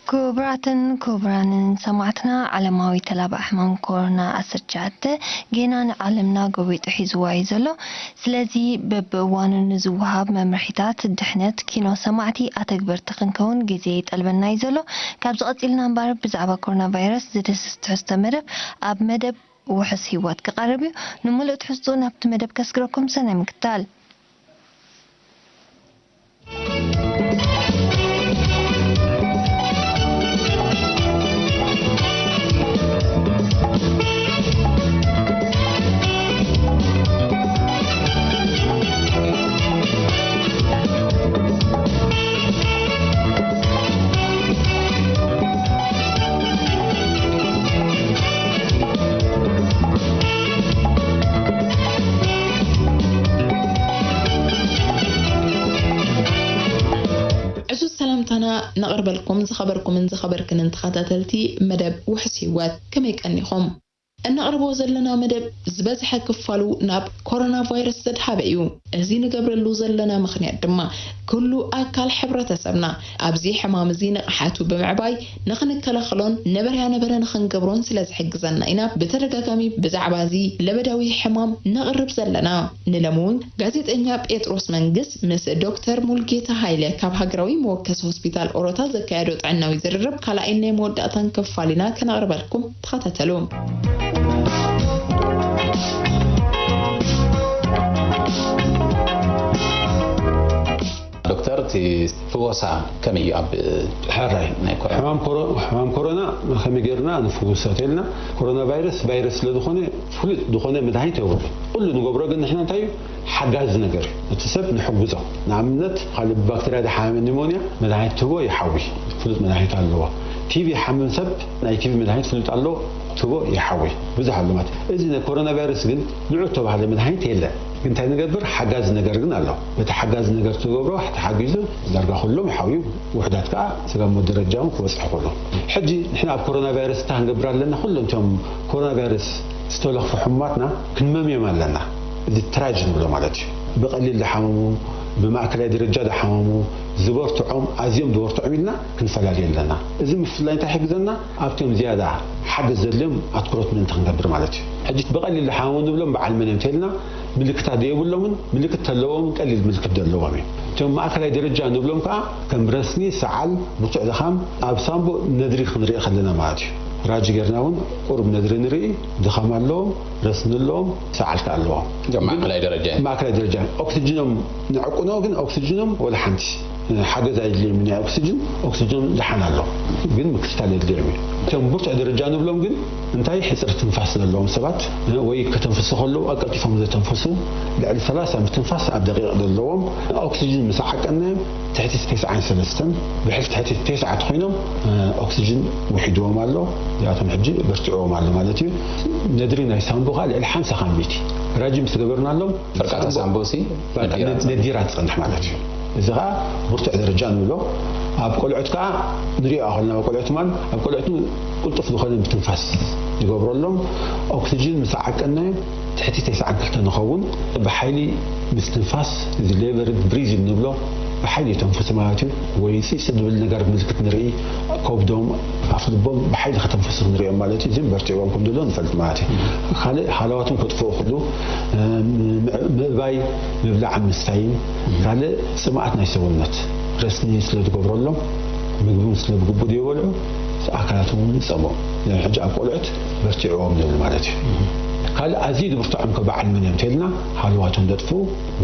ክቡራትን ክቡራንን ሰማዕትና፣ ዓለማዊ ተላባዒ ሕማም ኮሮና ዓሰርተ ትሽዓተ ጌና ንዓለምና ጎቢጡ ሒዝዋ እዩ ዘሎ። ስለዚ በብእዋኑ ንዝወሃብ መምርሒታት ድሕነት ኪኖ ሰማዕቲ ኣተግበርቲ ክንከውን ግዜ ይጠልበና እዩ ዘሎ። ካብዚ ቀጺልና እምበኣር ብዛዕባ ኮሮና ቫይረስ ዝድህስስ ትሕዝቶ መደብ ኣብ መደብ ውሑስ ህይወት ክቐርብ እዩ። ንምሉእ ትሕዝቶ ናብቲ መደብ ከስግረኩም ሰናይ ምክታል። ዕዙዝ ሰላምታና ነቕርበልኩም ዝኸበርኩምን ዝኸበርክንን ተኸታተልቲ መደብ ውሕስ ህይወት፣ ከመይ ቀኒኹም? እነቕርቦ ዘለና መደብ ዝበዝሐ ክፋሉ ናብ ኮሮና ቫይረስ ዘድሃበ እዩ። እዚ ንገብረሉ ዘለና ምኽንያት ድማ፣ ኩሉ ኣካል ሕብረተሰብና ኣብዚ ሕማም እዚ ንቕሓቱ ብምዕባይ ንኽንከላኸሎን ነበረያ ነበረ ንኽንገብሮን ስለ ዝሕግዘና ኢና ብተደጋጋሚ ብዛዕባ እዚ ለበዳዊ ሕማም ነቕርብ ዘለና። ንሎሚ እውን ጋዜጠኛ ጴጥሮስ መንግስ ምስ ዶክተር ሙልጌታ ሃይለ ካብ ሃገራዊ መወከሲ ሆስፒታል ኦሮታ ዘካየዶ ጥዕናዊ ዝርርብ ካልኣይን ናይ መወዳእታን ክፋል ኢና ከነቕርበልኩም። ተኸታተሉ። ዶክተር፣ እቲ ፍወሳ ከመይ እዩ ኣብ ሕራይ ናይ ኮሮና? ሕማም ኮሮ-፣ ሕማም ኮሮና ከመይ ጌርና ንፍውሶ ተልና፣ ኮሮና ቫይረስ፣ ቫይረስ ስለ ዝኾነ ፍሉጥ ዝኾነ መድሃኒት የብሉን። ኩሉ ንገብሮ ግን ንሕና እንታይ እዩ? ሓጋዚ ነገር፣ እቲ ሰብ ንሕግዞ። ንኣብነት፣ ካልእ ብባክተርያ ዝሓመመ ኒሞንያ መድሃኒት ትህቦ ይሓዊ፣ ፍሉጥ መድሃኒት ኣለዎ። ቲቪ ሓምም ሰብ ናይ ቲቪ መድሃኒት ፍሉጥ ኣሎ፣ ትህቦ ይሓዊ። ብዙሕ ኣሎ ማለት። እዚ ናይ ኮሮና ቫይረስ ግን ንዑ ተባህለ መድሃኒት የለን። ግን እንታይ ንገብር? ሓጋዚ ነገር ግን ኣሎ። በቲ ሓጋዚ ነገር ትገብሮ፣ ተሓጊዙ ዳርጋ ኩሎም ይሓውዩ። ውሑዳት ከኣ ስጋብ ሞት ደረጃ እውን ክበጽሑ ከሎ። ሕጂ ንሕና ኣብ ኮሮና ቫይረስ እንታይ ክንገብር ኣለና? ኩሎም እቶም ኮሮና ቫይረስ ዝተለኽፉ ሕሙማትና ክንመምዮም ኣለና። እዚ ትራጅ ንብሎ ማለት እዩ። ብቐሊል ዝሓመሙ፣ ብማእከላይ ደረጃ ዝሓመሙ፣ ዝበርትዖም፣ ኣዝዮም ዝበርትዖም ኢልና ክንፈላልዮ ኣለና። እዚ ምፍላይ እንታይ ይሕግዘና? ኣብቶም ዝያዳ ሓገዝ ዘድልዮም ኣትኩሮት ምእንቲ ክንገብር ማለት እዩ። ሕጂ ብቐሊል ዝሓመሙ ንብሎም በዓል መን እዮም ተልና፣ ምልክታት ዘይብሎምን ምልክት ተለዎም ቀሊል ምልክት ዘለዎም እዮም። እቶም ማእከላይ ደረጃ ንብሎም ከኣ ከም ረስኒ፣ ሰዓል፣ ብርቱዕ ድኻም፣ ኣብ ሳንቡእ ነድሪ ክንርኢ ከለና ማለት እዩ። ራጂ ጌርና እውን ቁሩብ ነድሪ ንርኢ፣ ድኻም ኣለዎም፣ ረስኒ ኣለዎም፣ ሰዓል ከኣ ኣለዎም። እዞም ማእከላይ ደረጃ እዮም። ማእከላይ ደረጃ እዮም። ኦክስጅኖም ንዕቅኖ ግን ኦክስጅኖም ወላ ሓንቲ ሓገዝ ኣይድልዮም ናይ ኦክስጅን፣ ኦክስጅኖም ደሓን ኣሎ፣ ግን ምክትታል የድልዮም እዩ። እቶም ብርቱዕ ደረጃ ንብሎም ግን እንታይ ሕጽረት ትንፋስ ዘለዎም ሰባት ወይ ከተንፍሱ ከለዉ ኣቀልጢፎም ዘተንፍሱ፣ ልዕሊ ሰላሳ ምትንፋስ ኣብ ደቂቕ ዘለዎም፣ ኦክስጅን ምስ ዓቀናዮም ትሕቲ ተስዓን ሰለስተን፣ ብሕልፊ ትሕቲ ተስዓ ተኾይኖም ኦክስጅን ውሒድዎም ኣሎ፣ እዚኣቶም ሕጂ በርቲዕዎም ኣሎ ማለት እዩ። ነድሪ ናይ ሳምቦ ከኣ ልዕሊ ሓምሳ ካብ ሚእቲ ራጂ ምስ ገበርናሎም ፍርቃታ ሳምቦ ሲ በቃ ነዲራ ነዲራ ትጸንሕ ማለት እዩ። እዚ ኸኣ ብርቱዕ ደረጃ ንብሎ። ኣብ ቆልዑት ከኣ ንሪኦ ከለና ኣብ ቆልዑት ማለት ኣብ ቆልዑት ቅልጡፍ ዝኾነ ምትንፋስ ይገብረሎም። ኦክስጅን ምስ ዓቀናዮ ትሕቲ ተስዓን ክልተ ንኸውን ብሓይሊ ምስትንፋስ፣ እዚ ሌቨርድ ብሪዝ ንብሎ፣ ብሓይሊ የተንፍሱ ማለት እዩ። ወይ ጽጽ ዝብል ነገር ምልክት ንርኢ፣ ከብዶም፣ ኣፍ ልቦም ብሓይሊ ከተንፍሱ ንሪኦም ማለት እዩ። እዚም በርቲዕዎም ከም ዘሎ ንፈልጥ ማለት እዩ። ካልእ ሃለዋቶም ከጥፍኡ ክሉ፣ ም-፣ ምእባይ፣ ምብላዕ ምስታይን፣ ካልእ ጽምኣት ናይ ሰውነት ረስኒ ስለ ዝገብረሎም፣ ምግቢ ስለ ዝግቡ ዘይበልዑ፣ ኣካላቶም እውን ይጸምኦም። ሕጂ ኣብ ቆልዑት በርቲዕዎም ንብል ማለት እዩ። ካልእ ኣዝዩ ዝብርትዖም ከ በዓል መን እዮም ተልና፣ ሃለዋቶም ዘጥፍኡ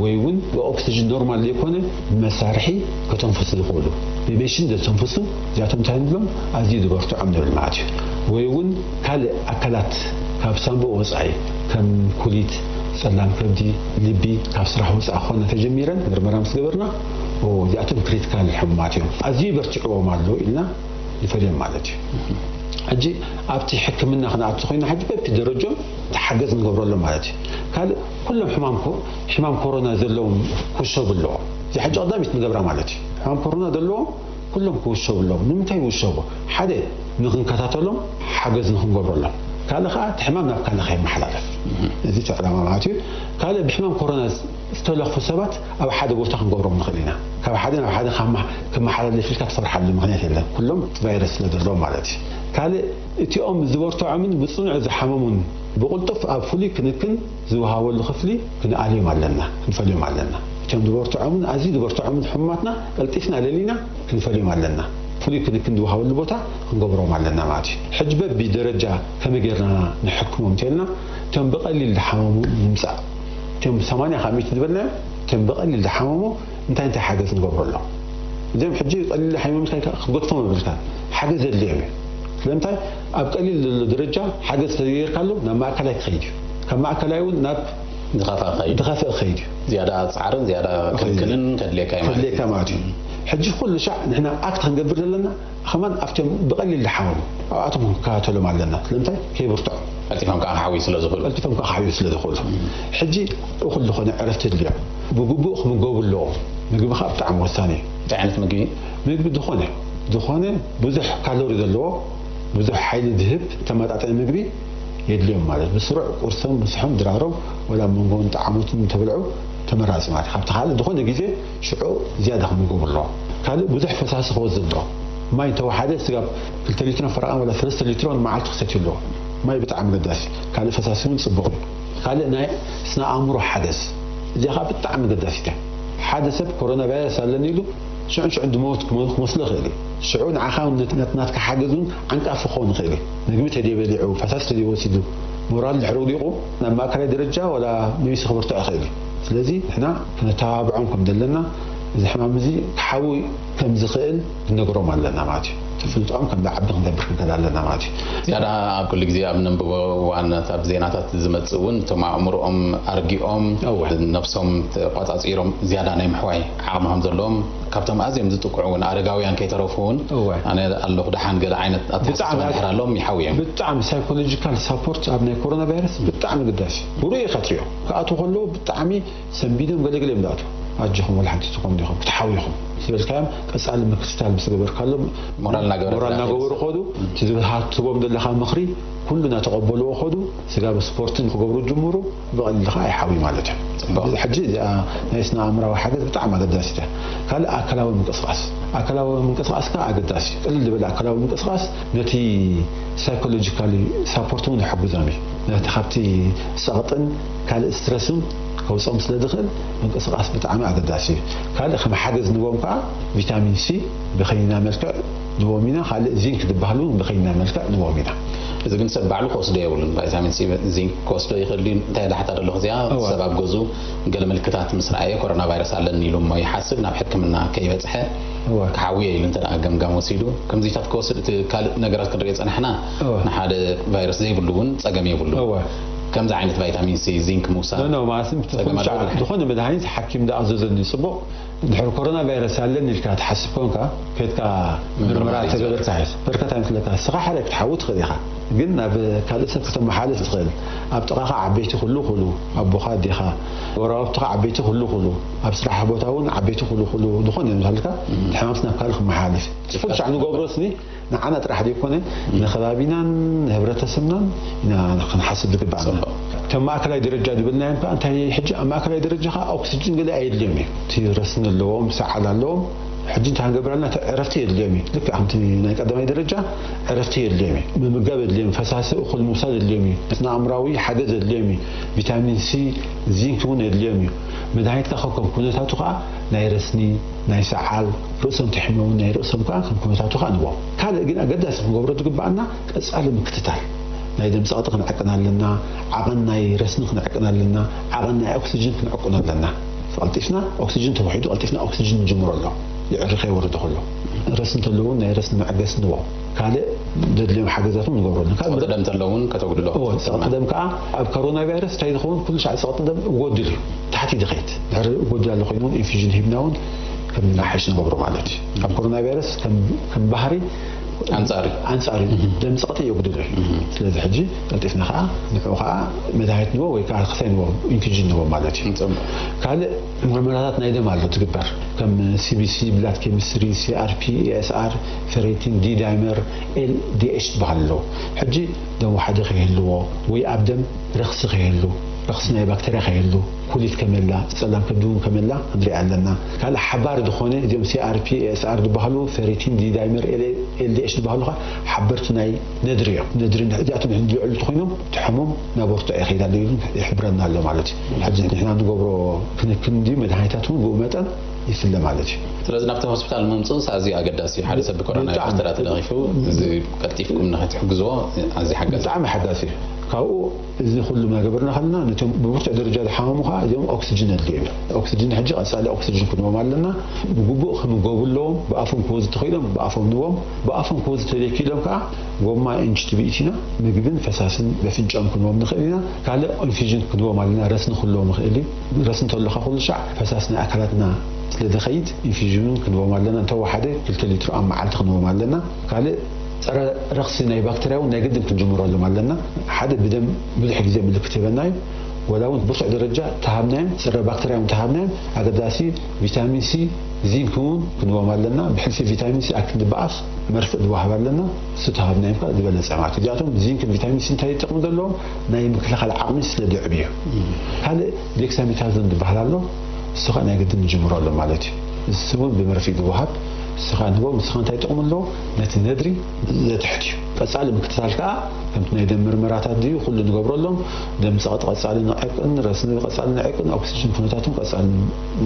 ወይ እውን ብኦክስጅን ኖርማል ዘይኮነ መሳርሒ ከተንፍሱ ዝኽእሉ፣ ብሜሽን ዘተንፍሱ፣ እዚኣቶም እንታይ ንብሎም? ኣዝዩ ዝበርትዖም ንብል ማለት እዩ። ወይ እውን ካልእ ኣካላት ካብ ሳንቡእ ወጻኢ ከም ኩሊት፣ ጸላም ከብዲ፣ ልቢ ካብ ስራሕ ወጻኢ ክኾና ተጀሚረን ምርመራ ምስ ገበርና፣ ኦ፣ እዚኣቶም ክሪቲካል ሕሙማት እዮም፣ ኣዝዩ ይበርትዕዎም ኣሎ ኢልና ንፈልዮም ማለት እዩ። ሕጂ ኣብቲ ሕክምና ክንኣቱ ኮይና፣ ሕጂ በብቲ ደረጃኦም ተሓገዝ ንገብረሎም ማለት እዩ። ካልእ ኩሎም ሕማም ኮ-፣ ሕማም ኮሮና ዘለዎም ክውሸቡ ኣለዎም። እዚ ሕጂ ቀዳሚት ንገብራ ማለት እዩ። ሕማም ኮሮና ዘለዎም ኩሎም ክውሸቡ ኣለዎም። ንምንታይ ይውሸቡ? ሓደ ንክንከታተሎም ሓገዝ ንክንገብረሎም፣ ካልእ ከዓ እቲ ሕማም ናብ ካልእ ከይመሓላለፍ፣ እዚ እቲ ዕላማ ማለት እዩ። ካልእ ብሕማም ኮሮና ዝተለኽፉ ሰባት ኣብ ሓደ ቦታ ክንገብሮም ንኽእል ኢና። ካብ ሓደ ናብ ሓደ ካብ መ- ክመሓላለፍ ኢልካ ትፈርሓሉ ምኽንያት የለን። ኩሎም እቲ ቫይረስ ስለ ዘለዎም ማለት እዩ። ካልእ፣ እቲኦም ዝበርትዖምን ብጽኑዕ ዝሓመሙን ብቕልጡፍ ኣብ ፍሉይ ክንክን ዝወሃበሉ ክፍሊ ክንኣልዮም ኣለና፣ ክንፈልዮም ኣለና። እቲኦም ዝበርትዖምን ኣዝዩ ዝበርትዖምን ሕሙማትና ቀልጢፍና ለሊና ክንፈልዮም ኣለና። ፍሉይ ክንክን ዝወሃበሉ ቦታ ክንገብሮም ኣለና ማለት እዩ። ሕጂ በቢ ደረጃ ከመይ ጌርና ንሕክሞም እንተልና፣ እቶም ብቐሊል ዝሓመሙ ንምጻእ፣ እቶም ሰማንያ ካብ ሚእቲ ዝበልናዮም፣ እቶም ብቐሊል ዝሓመሙ እንታይ እንታይ ሓገዝ ንገብረሎም? እዚኦም ሕጂ ቀሊል ሓሚሞም ኢልካ ክትገድፎም የብልካን። ሓገዝ የድልዮም እዩ። ስለምንታይ? ኣብ ቀሊል ዘሎ ደረጃ ሓገዝ ተዘይጌርካሉ ናብ ማእከላይ ክኸይድ እዩ። ካብ ማእከላይ እውን ናብ ዝኸፍአ ክኸይድ። ዝኸፍአ ክኸይድ እዩ። ዝያዳ ጻዕርን ዝያዳ ክንክንን ከድልየካ እዩ ማለት እዩ። ከድልየካ ማለት እዩ። ሕጂ ኩሉ ሻዕ ንሕና ኣክት ክንገብር ዘለና ከማን ኣብቶም ብቐሊል ዝሓመሙ ኣብኣቶም ክንከታተሎም ኣለና። ስለምንታይ? ከይብርትዖም። ቀልጢፎም ከዓ ክሓውዩ ስለ ዝኽእሉ። ቀልጢፎም ከዓ ክሓውዩ ስለ ዝኽእሉ። ሕጂ እኹል ዝኾነ ዕረፍቲ ድልዮም። ብግቡእ ክምገቡ ኣለዎም። ምግቢ ከዓ ብጣዕሚ ወሳኒ እዩ። እንታይ ዓይነት ምግቢ? ምግቢ ዝኾነ፣ ዝኾነ ብዙሕ ካሎሪ ዘለዎ፣ ብዙሕ ሓይሊ ዝህብ ተመጣጣኒ ምግቢ የድልዮም ማለት። ብስሩዕ ቁርሶም፣ ምሳሖም፣ ድራሮም፣ ወላ መንጎን ጠዓሞትን እንተበልዑ ተመራጺ ማለት። ካብቲ ካልእ ዝኾነ ግዜ ሽዑ ዝያዳ ክምገቡ ኣለዎም። ካልእ ብዙሕ ፈሳሲ ክወስድ ኣለዎ። ማይ እንተወሓደ ስጋብ ክልተ ሊትሮን ፈረቓን ወላ ሰለስተ ሊትሮን መዓልቲ ክሰትዩ ኣለዎ። ማይ ብጣዕሚ ኣገዳሲ። ካልእ ፈሳሲ እውን ጽቡቕ እዩ። ካልእ ናይ ስነ ኣእምሮ ሓገዝ። እዚኣ ከዓ ብጣዕሚ ኣገዳሲት እያ። ሓደ ሰብ ኮሮና ቫይረስ ኣለኒ ኢሉ ሽዑ ሽዑ ድመውት ክመ- ክመስሎ ይኽእል እዩ። ሽዑ ንዓኻ እውን ነት- ነት- ናትካ ሓገዝ እውን ዓንቃፊ ክኸውን ይኽእል እዩ። ምግቢ ተደይበሊዑ፣ ፈሳሲ ተደይወሲዱ፣ ሞራል ድሕሪ ውዲቑ ናብ ማእከላይ ደረጃ ወላ ንቢሲ ክብርትዖ ይኽእል እዩ። ስለዚ ንሕና ክነተባብዖም ከም ዘለና፣ እዚ ሕማም እዚ ክሓዊ ከም ዝኽእል ክንነግሮም ኣለና ማለት እዩ። ትፍልጦም ከም ዝዓቢ ክንገብር ክንክእል ኣለና ማለት እዩ። ዝያዳ ኣብ ኩሉ ግዜ ኣብ ነንብቦ እዋናት ኣብ ዜናታት ዝመጽእ እውን እቶም ኣእምሮኦም ኣርጊኦም እወ። ነብሶም ተቋጻጺሮም ዝያዳ ናይ ምሕዋይ ዓቕሚ ከም ዘለዎም ካብቶም ኣዝዮም ዝጥቅዑ እውን ኣረጋውያን ከይተረፉ እውን እወ። ኣነ ኣለኹ ደሓን ገለ ዓይነት ኣተሓሳስባ ብጣዕሚ እንድሕር ኣለዎም ይሓውዮም። ብጣዕሚ ሳይኮሎጂካል ሳፖርት ኣብ ናይ ኮሮና ቫይረስ ብጣዕሚ ግዳሲ እዩ። ብሩእ ኢኻ ትሪኦ። ክኣትዉ ከለዉ ብጣዕሚ ሰንቢዶም ገለገለ እዮም ዝኣትዉ። ኣጆኹም ወላ ሓንቲ ትኾኑ ዲኹም ክትሓውዩኹም ዝበልካዮም ቀጻሊ ምክትታል ምስ ገበርካሎም ሞራል እናገበረ ሞራል እናገበሩ ኸዱ። እቲ ዝሃትቦም ዘለኻ ምኽሪ ኩሉ እናተቐበልዎ ኸዱ። ስጋብ ስፖርትን ክገብሩ ጅምሩ። ብቐሊሉ ኸዓ ይሓዊ ማለት እዩ። ጽቡቕ። ሕጂ እዚኣ ናይ ስነ ኣእምራዊ ሓገዝ ብጣዕሚ ኣገዳሲት እያ። ካልእ ኣካላዊ ምንቅስቓስ። ኣካላዊ ምንቅስቓስ ከዓ ኣገዳሲ እዩ። ቅልል ዝበለ ኣካላዊ ምንቅስቓስ ነቲ ሳይኮሎጂካሊ ሳፖርት እውን ይሕግዞም እዩ። ነቲ ካብቲ ጸቕጥን ካልእ ስትረስን ከውፅኦም ስለ ዝኽእል ምንቅስቓስ ብጣዕሚ ኣገዳሲ እዩ። ካልእ ከም ሓገዝ ንቦም ከዓ ቪታሚን ሲ ብኸይና መልክዕ ንቦም ኢና። ካልእ ዚንክ ዝበሃል እውን ብኸይና መልክዕ ንቦም ኢና። እዚ ግን ሰብ ባዕሉ ክወስዶ የብሉን። ቫይታሚን ሲ ዚንክ ክወስዶ ይኽእል ድዩ? እንታይ ዳሕታ ደለኹ እዚኣ እዋ። ሰብ ኣብ ገዝኡ ገለ ምልክታት ምስ ረኣየ ኮሮና ቫይረስ ኣለኒ ኢሉ እሞ ይሓስብ ናብ ሕክምና ከይበጽሐ እዋ። ክሓውዮ ኢሉ እንተ ደኣ ገምጋም ወሲዱ ከምዚታት ክወስድ እቲ ካልእ ነገራት ክንሪኦ ጸናሕና እዋ። ንሓደ ቫይረስ ዘይብሉ እውን ጸገም የብሉ። እዋ። ከምዚ ዓይነት ቫይታሚን ሲ ዚንክ ምውሳድ ኖ ኖ ማለት ጸገም ኣለዎ? ዝኾነ መድሃኒት ሓኪም ዝኣዘዘኒ ጽቡቕ። ድሕሪ ኮሮና ቫይረስ ኣለኒ ኢልካ ትሓስብ ኮንካ ከድካ ምርመራ ምርመራ ተገበርካ እዩ። በርከት ኣይመስለካ። ንስኻ ሓደ ክትሓዊ ትኽእል ኢኻ፣ ግን ናብ ካልእ ሰብ ከተመሓልፍ ትኽእል። ኣብ ጥቓኻ ዓበይቲ ክህሉ ይኽእሉ፣ ኣቦኻ፣ ኣዴኻ፣ ጎረባብትኻ ዓበይቲ ክህሉ ይኽእሉ፣ ኣብ ስራሕ ቦታ እውን ዓበይቲ ክህሉ ይኽእሉ። ዝኾነ ይመስለካ እቲ ሕማምስ ናብ ካልእ ክመሓላለፍ እዩ። እቲ ኩሉ ሻዕ ንገብሮ ስኒ ንዓና ጥራሕ ዘይኮነ ንከባቢናን ንህብረተሰብናን ኢና ክንሓስብ ዝግባኣና። ጽቡቕ። እቶም ማእከላይ ደረጃ ዝብልናዮም ከኣ እንታይ ሕጂ ኣብ ማእከላይ ደረጃ ከኣ ኦክስጅን ገለ ኣየድልዮም እዩ። እቲ ረስኒ ኣለዎም፣ ሰዓል ኣለዎም። ሕጂ እንታይ ክንገብር ኣለና? እቲ ዕረፍቲ የድልዮም እዩ። ልክዕ ከምቲ ናይ ቀዳማይ ደረጃ ዕረፍቲ የድልዮም እዩ። ምምጋብ የድልዮም፣ ፈሳሲ እኹል ምውሳድ የድልዮም እዩ። ስነ ኣእምራዊ ሓገዝ የድልዮም እዩ። ቪታሚን ሲ፣ ዚንክ እውን የድልዮም እዩ። መድሃኒትካ ከከም ኩነታቱ ከኣ ናይ ረስኒ፣ ናይ ሰዓል፣ ርእሶም ተሒሞም ናይ ርእሶም ከኣ ከም ኩነታቱ ከኣ ንቦም። ካልእ ግን ኣገዳሲ ክንገብሮ ዝግባኣና ቀጻሊ ምክትታል። ናይ ደም ጸቕጢ ክንዕቅን ኣለና፣ ዓቐን ናይ ረስኒ ክንዕቅን ኣለና፣ ዓቐን ናይ ኦክስጅን ክንዕቅኖ ኣለና። ቀልጢፍና ኦክስጅን ተዋሒዱ ቀልጢፍና ኦክስጅን ንጅምሮ ኣሎ። ይዕሪ ከይወርድ ከሎ። ረስኒ እንተሎ እውን ናይ ረስኒ መዐገሲ ንቦም። ካልእ ዘድልዮም ሓገዛት እውን ንገብረሉ። ካብ ጸቕጢ ደም እንተሎ እውን ከተጉድሎ እወ፣ ክትፍትን ጸቕጢ ማለት ደም እዩ። ከኣ ኣብ ኮሮና ቫይረስ እንታይ ዝኸውን ኩሉ ሻዕ ጸቕጢ ደም ይጎድል እዩ። ታሕቲ ድኸይት። ድሕሪ ይጎድል ኣሎ ኮይኑ እውን ኢንፊዥን ሂብና እውን ከም ዝናሓይሽ ንገብሮ ማለት እዩ። ኣብ ኮሮና ቫይረስ ከም፣ ከም ባህሪ ኣንጻር እዩ። ኣንጻር እዩ። እህ። ደም ጸቕጢ የጉድል እዩ። እህ። ስለዚ ሕጂ ቀልጢፍና ከኣ ንዕኡ ከኣ መድሃኒት ንቦ ወይ ከኣ ክሳይ ንቦ ኢንፊዥን ንቦ ማለት እዩ። ጽቡቕ። ካልእ ምርመራታት ናይ ደም ኣሎ ትግበር። ከም ሲ ቢ ሲ፣ ብላድ ኬሚስትሪ፣ ሲ ኣር ፒ፣ ኤ ኤስ ኣር፣ ፌሬቲን፣ ዲ ዳይመር፣ ኤል ዲ ኤች ዝበሃሉ ኣለዉ። ሕጂ ደም ዋሕዲ ከይህልዎ ወይ ኣብ ደም ረኽሲ ከይህሉ፣ ረኽሲ ናይ ባክተርያ ከየሉ፣ ኩሊት ከመላ፣ ጸላም ከብዲ እውን ከመላ ንሪኢ ኣለና። ካልእ ሓባሪ ዝኾነ እዚኦም C R P፣ S R ዝበሃሉ፣ ፌሪቲን፣ ዲዳይመር፣ ኤል ዲ ኤች ዝበሃሉ ኸዓ ሓበርቲ ናይ ነድሪ እዮም። ነድሪ እዚኣቶም ልዕሉ እንተኾይኖም እቲ ሕሙም ናብ ወርትዖ ይኸይድ ኣሎ ኢሉ ይሕብረና ኣሎ ማለት እዩ። ሕጂ ንሕና ንገብሮ ክንክን ድዩ መድሃኒታት እውን ብኡ መጠን ይፍለ ማለት እዩ። ስለዚ ናብቲ ሆስፒታል ምምፅኡስ ኣዝዩ ኣገዳሲ እዩ። ሓደ ሰብ ብኮሮና ብጣዕሚ። ቫይረስ ተለኺፉ እዚ ቀልጢፍኩም ንክትሕግዝዎ ኣዝዩ ሓጋዚ። ብጣዕሚ ሓጋዚ እዩ። ካብኡ እዚ ኩሉ እናገበርና ከለና ነቶም ብብርቱዕ ደረጃ ዝሓመሙ ከዓ እዚኦም ኦክስጅን ኣድልዮም እዮም። ኦክስጅን ሕጂ ቀፃሊ ኦክስጅን ክንቦም ኣለና። ብግቡእ ክምገቡ ኣለዎም። ብኣፎም ክወዙ ተኽኢሎም ብኣፎም ንቦም። ብኣፎም ክወዙ ተደኪሎም ከዓ ጎማ ኢንች ትብኢት ኢና ምግብን ፈሳስን በፍንጫኦም ክንቦም ንኽእል ኢና። ካልእ ኢንፊዥን ክንቦም ኣለና። ረስኒ ክህልዎም ይኽእል እዩ። ረስኒ እንተሎካ ኩሉ ሻዕ ፈሳሲ ናይ ኣካላትና ስለ ዝኸይድ ኢንፊዥን ክንቦም ኣለና። እንተወሓደ ክልተ ሊትሮ ኣብ መዓልቲ ክንቦም ኣለና። ካልእ ጸረ ረኽሲ ናይ ባክተርያ እውን ናይ ግድን ክንጅምረሎም ኣለና። ሓደ ብደም ብዙሕ ግዜ ምልክት ይህበና እዩ። ወላ እውን ብርቱዕ ደረጃ ተሃብናዮም፣ ጸረ ባክተርያ እውን ተሃብናዮም፣ ኣገዳሲ ቪታሚን ሲ፣ ዚንክ እውን ክንቦም ኣለና። ብሕልፊ ቪታሚን ሲ ኣክንዲ ብኣፍ መርፍእ ዝወሃብ ኣለና። እሱ ተሃብናዮም ከዓ ዝበለጸ ማለት እዩ። እዚኣቶም ዚንክን ቪታሚን ሲ እንታይ ጥቕሚ ዘለዎም? ናይ ምክልኻል ዓቕሚ ስለ ዘዕብዩ። ካልእ ዴክሳሜታዞን ዝበሃል ኣሎ። እሱ ከዓ ናይ ግድን ንጅምሮ ኣሎ ማለት እዩ። እሱ እውን ብመርፍእ ዝወሃብ፣ እሱ ከዓ ንቦም፣ እሱ ከዓ እንታይ ጥቕሚ ኣለዎ? ነቲ ነድሪ ዘትሕት እዩ። ቀጻሊ ምክትታል ከዓ ከምቲ ናይ ደም ምርመራታት ድዩ ኩሉ ንገብረሎም፣ ደም ጸቕጢ ቀጻሊ ንዕቅን፣ ረስኒ ቀጻሊ ንዕቅን፣ ኦክሲጅን ኩነታቶም ቀጻሊ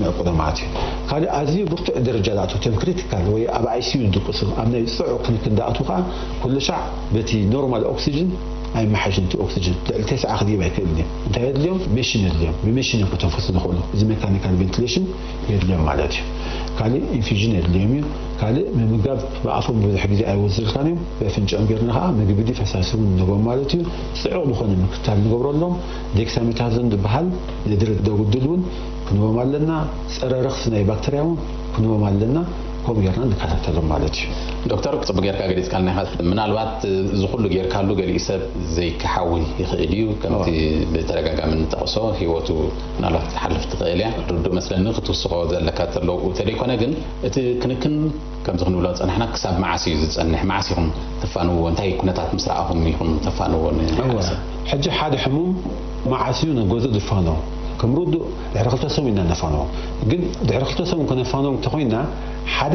ንዕቅኖ ማለት እዩ። ካልእ ኣዝዩ ብርቱዕ ደረጃ ዝኣትዉ፣ እቶም ክሪቲካል ወይ ኣብ I C U ዝድቅሱ፣ ኣብ ናይ ጽዑቕ ክንክን ዝኣትዉ ከዓ ኩሉ ሻዕ በቲ ኖርማል ኦክሲጅን ኣይመሓይሽን። እቲ ኦክሲጅን ልዕሊ ተስዓ ክድይብ ኣይክእልን እዩ። እንታይ የድልዮም? ሜሽን የድልዮም። ብሜሽን እዮም ከተንፍሱ ዝኽእሉ። እዚ ሜካኒካል ቬንቲሌሽን የድልዮም ማለት እዩ። ካልእ ኢንፊዥን የድልዮም እዩ። ካልእ ምምጋብ ብኣፎም ብዙሕ ግዜ ኣይወዝልካን እዮም። ብኣፍንጫኦም ጌርና ከዓ ምግቢ ድዩ ፈሳሲ እውን ንህቦም ማለት እዩ። ጽዑቕ ዝኾነ ምክትታል ንገብረሎም። ዴክሳሜታዞን ዝበሃል ነድሪ ዘጉድል እውን ክንቦም ኣለና። ጸረ ረኽሲ ናይ ባክተርያ እውን ክንቦም ኣለና። ከምኡ ጌርና ንከታተሎም ማለት እዩ። ዶክተር፣ ጽቡቅ ጌርካ ገሊጽካልና ኢኻ። ምናልባት እዚ ኩሉ ጌርካሉ ገሊኡ ሰብ ዘይከሓዊ ይኽእል እዩ። ከምቲ እዋ። ብተደጋጋሚ እንጠቕሶ ህይወቱ ምናልባት ክትሓልፍ ትኽእል እያ። ርዱእ መስለኒ ክትውስኾ ዘለካ ተለው እንተደይኮነ ግን እቲ ክንክን ከምዚ ክንብሎ ዝጸናሕና ክሳብ መዓስ እዩ ዝጸንሕ? መዓስ ኢኹም ተፋንዎ? እንታይ ኩነታት ምስ ረኣኹም ኢኹም ተፋንዎ ን-? እወ። ሕጂ ሓደ ሕሙም መዓስ እዩ ንገዝኡ ዝፋነዎ? ከም ርዱእ ድሕሪ ክልተ ሰሙን ኢና ነፋንዎም። ግን ድሕሪ ክልተ ሰሙን ከነፋንዎም እንተኾይንና ሓደ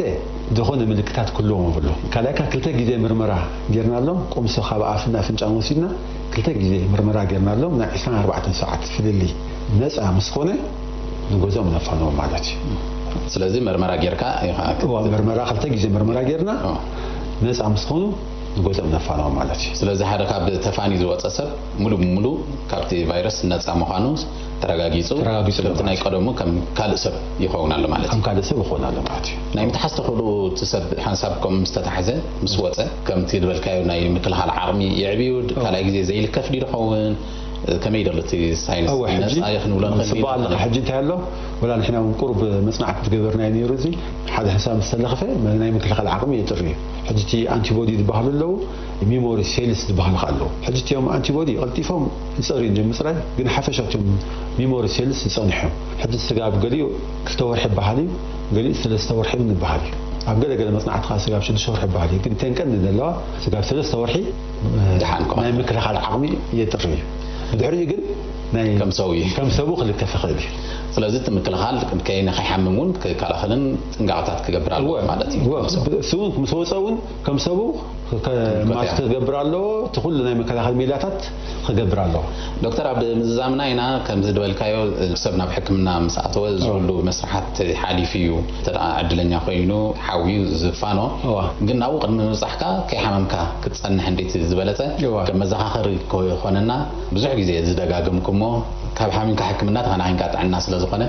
ዝኾነ ምልክታት ክህልዎም የብሉ። ካልኣይካ ክልተ ግዜ ምርመራ ጌርናሎም፣ ቁምሶ ካብ ኣፍን ኣፍንጫን ወሲድና ክልተ ግዜ ምርመራ ጌርናሎም ናይ ዕስራን ኣርባዕተን ሰዓት ፍልልይ ነፃ ምስ ኮነ ንገዝኦም ነፋንዎም ማለት እዩ። ስለዚ መርመራ ጌርካ ኢኻ እዋ፣ መርመራ ክልተ ግዜ መርመራ ጌርና ኦ። ነፃ ምስ ኮኑ ንገዝኦም ነፋንዎም ማለት እዩ። ስለዚ ሓደ ካብ ተፋኒ ዝወፀ ሰብ ሙሉ ብሙሉ ካብቲ ቫይረስ ነፃ ምዃኑ ተረጋጊፁ ተረጋጊፁ ከምቲ ማለት ናይ እዩ። ቀደሙ ከም ካልእ ሰብ ይኸውን ኣሎ ማለት እዩ። ከም ካልእ ሰብ ይኸውን ኣሎ ማለት እዩ። ናይ ምትሓዝ ተኽእልኡ እቲ ሰብ ሓንሳብ ከም ዝተታሕዘ ምስ ወፀ ከምቲ ዝበልካዮ ናይ ምክልኻል ዓቕሚ የዕብዩ ኦ። ካልኣይ ግዜ ዘይልከፍ ድዩ ዝኸውን? ከመይ ደሎ እቲ ሳይንስ እወ፣ ሕጂ ነፃ እዩ ክንብሎ ንኽእል ጽቡቕ ኣለኻ። ድዩ? ሕጂ እንታይ ኣሎ? ወላ ንሕና እውን ቁሩብ መጽናዕቲ ዝገበርናዮ ነይሩ። እዚ ሓደ ሕሳብ ምስ ተለኽፈ ናይ ምክልኻል ዓቕሚ የጥሪ እዩ። ሕጂ እቲ ኣንቲቦዲ ዝበሃሉ ኣለዉ፣ ሚሞሪ ሴልስ ዝበሃሉ ከኣ ኣለዉ። ሕጂ እቲኦም ኣንቲቦዲ ቀልጢፎም ይጸርዩ እዮም፣ ምጽራይ ግን ሓፈሻ እቲኦም ሚሞሪ ሴልስ ዝጸንሑ እዮም። ሕጂ ስጋብ ገሊኡ ክልተ ወርሒ ይበሃል እዩ፣ ገሊኡ ሰለስተ ወርሒ እውን ይበሃል እዩ። ኣብ ገለ ገለ መጽናዕቲ ከኣ ስጋብ ሽዱሽተ ወርሒ ይበሃል እዩ። ግን እተን ቀንዲ ዘለዋ ስጋብ ሰለስተ ወርሒ ደሓን ክኾን። ናይ ምክልኻል ዓቕሚ የጥሪ እዩ። ብድሕሪኡ ግን ናይ ከም ሰው እዩ። ከም ሰቡ ክልከፍ ይኽእል እዩ። ስለዚ እቲ ምክልኻል ከይ-፣ ንኸይሓምም እውን ክከላኸልን ጥንቃቐታት ክገብር ኣለዎ እወ፣ ማለት እዩ። እወ፣ ከም ሰው። እሱ እውን ምስ ወፀ እውን ከም ሰቡ ከ-፣ ክምከት ማስክ እያ። ክገብር ኣለዎ። እቲ ኩሉ ናይ መከላኸሊ ሜላታት ክገብር ኣለዎ። ዶክተር፣ ኣብ ምዝዛምና ኢና፣ ከምዚ ዝበልካዮ ሰብ ናብ ሕክምና ምስ ኣተወ እዚ እወ። ኩሉ መስርሓት ሓሊፉ እዩ። እንተ ደኣ ዕድለኛ ኮይኑ ሓውዩ ዝፋኖ፣ እወ። ግን ናብኡ ቅድሚ ምብጻሕካ ከይሓመምካ ክትጸንሕ እንዴት ዝበለጸ እወ። ከም መዘኻኸሪ ክኾነና ብዙሕ ግዜ ዝደጋገምኩሞ፣ ካብ ሓሚምካ ሕክምና ተኸናኺንካ ጥዕና ስለ ዝኾነ፣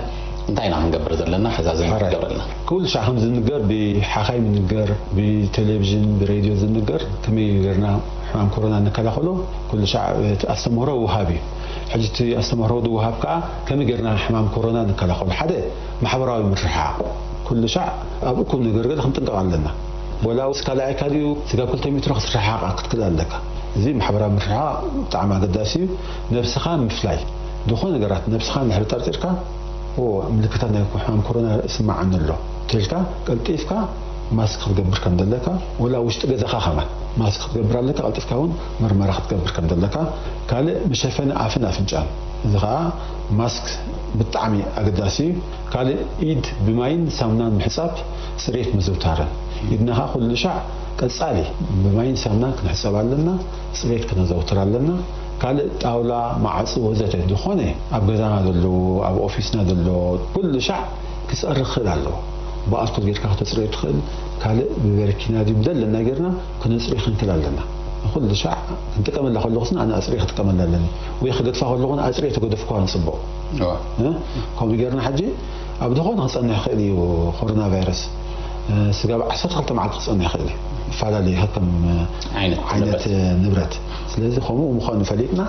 እንታይ ኢና ክንገብር ዘለና? ሕዛዝ ሕራይ። ክትገብረልና። ኩሉ ሻዕ ከም ዝንገር፣ ብሓኻይም ዝንገር፣ ብቴሌቪዥን፣ ብሬድዮ ዝንገር፣ ከመይ ጌርና ሕማም ኮሮና ንከላኸሎ፣ ኩሉ ሻዕ እቲ ኣስተምህሮ ውሃብ እዩ። ሕጂ እቲ ኣስተምህሮ ዝወሃብ ከኣ ከመይ ጌርና ሕማም ኮሮና ንከላኸሎ፣ ሓደ ማሕበራዊ ምርሕሓቕ፣ ኩሉ ሻዕ ኣብ እኩል ነገር ገለ ክንጥንቀቕ ኣለና። ወላ ውስ ካልኣይካ ድዩ፣ ስጋብ ክልተ ሜትሮ ክትርሕሓቕ ክትክእል ኣለካ። እዚ ማሕበራዊ ምርሕሓቕ ብጣዕሚ ኣገዳሲ እዩ። ነብስኻ ምፍላይ፣ ዝኾነ ነገራት ነብስኻ እንድሕር ጠርጢርካ፣ ኦ፣ ምልክታት ናይ ሕማም ኮሮና ይስምዓኒ ኣሎ ተልካ፣ ቀልጢፍካ ማስክ ክትገብር ከም ዘለካ፣ ወላ ውሽጢ ገዛኻ ከማን ማስክ ክትገብር ኣለካ። ቀልጢፍካ እውን መርመራ ክትገብር ከም ዘለካ። ካልእ መሸፈኒ ኣፍን ኣፍንጫን፣ እዚ ከዓ ማስክ ብጣዕሚ ኣገዳሲ እዩ። ካልእ ኢድ ብማይን ሳሙናን ምሕፃብ፣ ፅሬት ምዝውታርን። ኢድና ከዓ ኩሉ ሻዕ ቀፃሊ ብማይን ሳሙናን ክንሕፀብ ኣለና፣ ፅሬት ክነዘውትር ኣለና። ካልእ ጣውላ፣ ማዕፂ ወዘተ ዝኾነ ኣብ ገዛና ዘሎ፣ ኣብ ኦፊስና ዘሎ ኩሉ ሻዕ ክፀሪ ክኽእል ኣለዎ። ብኣልኮል ጌርካ ክተፅርዮ ትኽእል። ካልእ ብበረኪና ድዩ ብደለና ጌርና ክነፅሪ ክንክእል ኣለና። ኩሉ ሻዕ ክንጥቀመላ ከለኹስ ኣነ ኣፅሪ ክጥቀመላ ኣለኒ፣ ወይ ክገድፋ ከለኹን ኣፅሪ ተገደፍኳ ንፅቡቕ። እዋ። እ? ከምኡ ጌርና ሕጂ ኣብ ዝኾነ ክፀንሕ ይኽእል እዩ። ኮሮና ቫይረስ፣ እ፣ ስጋብ ዓሰርተ ክልተ መዓልቲ ክፀንሕ ይኽእል እዩ፣ ይፈላለዩ ከከም፣ እ፣ ዓይነት ዓይነት ንብረት። ንብረት። ስለዚ ከምኡ ምዃኑ ፈሊጥና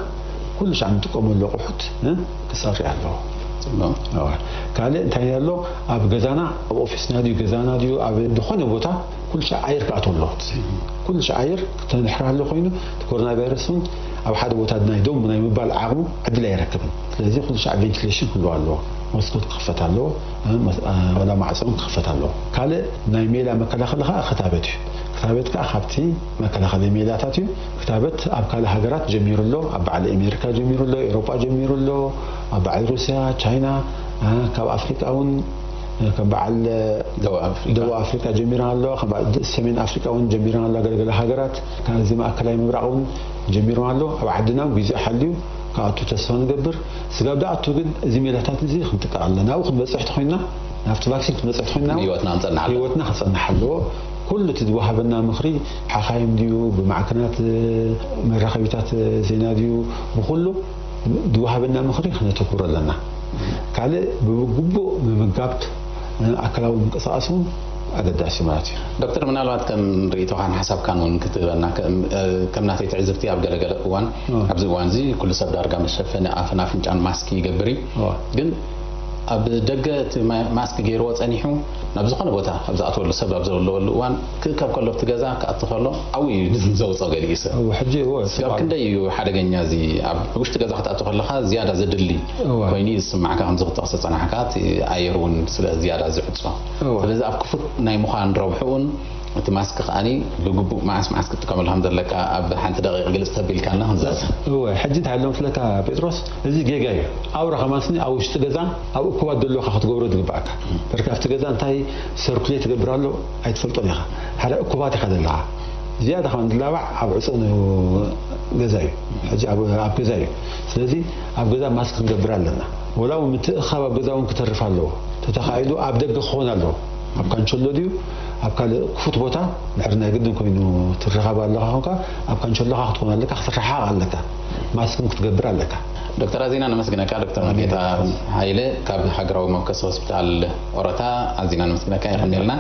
ኩሉ ሻዕ ንጥቀመሉ ኣቑሑት፣ እ፣ ክፀሪ ኣለዎ። ጽቡቕ። እዋ። ካልእ እንታይ ኣሎ? ኣብ ገዛና፣ ኣብ ኦፊስና ድዩ፣ ገዛና ድዩ፣ ኣብ ዝኾነ ቦታ ኩሉ ሻዕ ኣየር ክኣትዎ ኣለዎ። ኩሉ ሻዕ ኣየር ክትንሕር ኣሎ ኮይኑ፣ እቲ ኮሮና ቫይረስ እውን ኣብ ሓደ ቦታ ናይ ደም ናይ ምባል ዓቕሙ ዕድል ኣይረክብን። ስለዚ ኩሉ ሻዕ ቬንቲሌሽን ክህልዎ ኣለዎ። መስኮት ክኽፈት ኣለዎ፣ እ፣ መስ-፣ እ፣ ወላ ማዕጾ እውን ክኽፈት ኣለዎ። ካልእ ናይ ሜላ መከላኸሊ ከዓ ክታበት እዩ። ክታበት ከዓ ካብቲ መከላኸሊ ሜላታት እዩ። ክታበት ኣብ ካልእ ሃገራት ጀሚሩ ኣሎ። ኣብ በዓል ኣሜሪካ ጀሚሩ ኣሎ፣ ኤውሮጳ ጀሚሩ ኣሎ፣ ኣብ በዓል ሩስያ፣ ቻይና፣ እ፣ ካብ ኣፍሪቃ እውን፣ እ፣ ከም በዓል፣ እ፣ ደቡብ ኣፍሪቃ። ደቡብ ኣፍሪቃ ጀሚራ ኣሎ፣ ከም በዓል ሰሜን ኣፍሪቃ እውን ጀሚራ ኣሎ። ገለገለ ሃገራት ካብዚ ማእከላይ ምብራቕ እውን ጀሚሩ ኣሎ። ኣብ ዓድና እውን ግዜ ሓልዩ ክኣቱ ተስፋ ንገብር። ስጋብ ደኣቱ ግን እዚ ሜላታት እዚ ክንጥቀቕ ኣለና። ናብኡ ክንበጽሕ ተኾይንና፣ ናብቲ ቫክሲን ክንበጽሕ ተኾይንና፣ ህይወትና ክንጸንሓሉ። ህይወትና ክጸንሕ ኣለዎ። ኩሉ እቲ ዝወሃበና ምኽሪ፣ ሓኻይም ድዩ፣ ብማዕከናት፣ እ፣ መራኸቢታት፣ እ፣ ዜና ድዩ፣ ብኹሉ ዝወሃበና ምኽሪ ክነተኩር ኣለና። ካልእ ብግቡእ ምምጋብ፣ እ፣ ኣካላዊ ምንቅስቓስ እውን ኣገዳሲ ማለት እዩ። ዶክተር፣ ምናልባት ከም ርእይቶኻን ሓሳብካን እውን ክትህበና፣ ከም፣ እ፣ ከም ናተይ ትዕዝብቲ ኣብ ገለገለ እዋን፣ እ። ኣብዚ እዋን እዚ ኩሉ ሰብ ዳርጋ መሸፈኒ ኣፍን ኣፍንጫን ማስክ ይገብር እዩ። እ። ግን ኣብ ደገ እቲ ማ-፣ ማስክ ገይርዎ ጸኒሑ ናብ ዝኾነ ቦታ ኣብ ዝኣትወሉ፣ ሰብ ኣብ ዘለወሉ እዋን ክእከብ ከሎ ኣብቲ ገዛ ክኣቱ ከሎ ኣብኡ እዩ ዘውጾ ገሊኡ ሰብ። እወ፣ ሕጂ እወ፣ ስጋብ ክንደይ እዩ ሓደገኛ እዚ ኣብ ውሽጢ ገዛ ክትኣቱ ከለኻ ዝያዳ ዘድሊ እወ። ኮይኑ እዩ ዝስማዕካ፣ ከምዚ ክትጠቕሶ ጸናሕካ፣ እቲ ኣየር እውን ስለ ዝያዳ ዝዕጾ። እወ። ስለዚ ኣብ ክፉት ናይ ምዃን ረብሕኡን እቲ ማስክ ከኣኒ ብግቡእ መዓስ መዓስ ክትጥቀመሉ ከም ዘለካ ኣብ ሓንቲ ደቂቕ ግልጽ ተቢልካልና ክንዛዘም። እወ፣ ሕጂ እንታይ ኣሎ መስለካ ጴጥሮስ፣ እዚ ጌጋ እዩ። ኣውራ ከማንስኒ ኣብ ውሽጢ ገዛ ኣብ እኩባት ዘለካ ክትገብሮ ዝግባኣካ። በርካ ኣብቲ ገዛ እንታይ ሰርኩሌት ትገብር ኣሎ ኣይትፈልጦን ኢኻ። ሓደ እኩባት ኢኻ ዘለኻ። ዝያዳ ከማን ዝላባዕ ኣብ ዕጹ ገዛ እዩ። ሕጂ ኣብ፣ ኣብ ገዛ እዩ። ስለዚ ኣብ ገዛ ማስክ ክንገብር ኣለና። ወላ እውን ምትእኻብ ኣብ ገዛ እውን ክተርፍ ኣለዎ። ተተኻኢሉ ኣብ ደገ ክኾን ኣለዎ። ኣብ ካንቸሎ ድዩ፣ ኣብ ካልእ ክፉት ቦታ፣ ድሕሪ ናይ ግድን ኮይኑ ትረኻብ ኣለኻ ኾንካ፣ ኣብ ካንቸሎኻ ክትኾን ኣለካ፣ ክትረሓቕ ኣለካ። ማስክን ክትገብር ኣለካ። ዶክተር ኣዚና ነመስግነካ። ዶክተር መርጌታ ሃይለ ካብ ሃገራዊ መበገሲ ሆስፒታል ኦሮታ ኣዚና ነመስግነካ። የቐንየልና።